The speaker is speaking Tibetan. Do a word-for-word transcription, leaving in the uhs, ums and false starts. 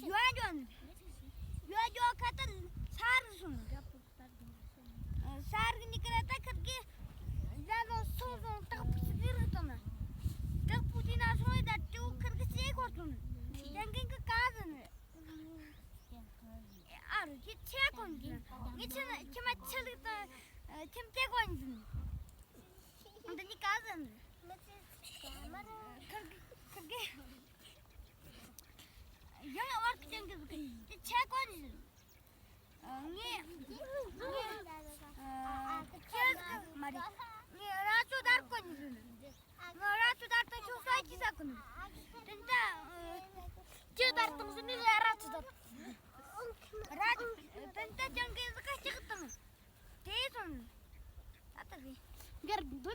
ཡོད་ཡོད། ཡོད་ཡོད་ཁ་ཏ་ས་རུ་སོང་། ས་རུ་ནི་ཀ་ར་ཏ་ཁར་གི་ལ་ལོ་སོང་སོང་ཏག་པུ་ཅི་རུ་དང་ན། ཏག་པུ་ཏི་ན་སོང་ཡི་ད་ཏུ་ཁར་གི་ཅེ་གོ་སོང་། ཡང་གི་ག་ཟིན། ཨ་རུ་ཅི་ཆེ་གོན་གི། ངི་ཆེ་ན་ཁྱི་མ་ཆེ་ལུག་དང་ཁྱིམ་ཅེ་གོན་ཟིན། འདི་ནི་ག་ཟིན། ཁར་གི་ཁར་གི། ཡང་ཨོར་ཀི་ཅན་གི་ཟིག་གི་ཆེ་གོན་ཟིན། ངས་ངས་ཁྱེད་མ་རེད། ངས་ར་ཅོ་དར་གོན་ཟིན། ང་ར་ཅོ་དར་ད་ཁྱོད་ས་ཅི་ས་གོན། དེ་འདྲ་ཅི་དར་དང་ཟིན་ནི་ལ་ར་ཅོ་དར། ར་དེ་འདྲ་ཅན་གི་ཟིག་ག་ཅི་གི་དང་། དེ་སོང་། ད་ལྟ་རེད། འགར་འདུ།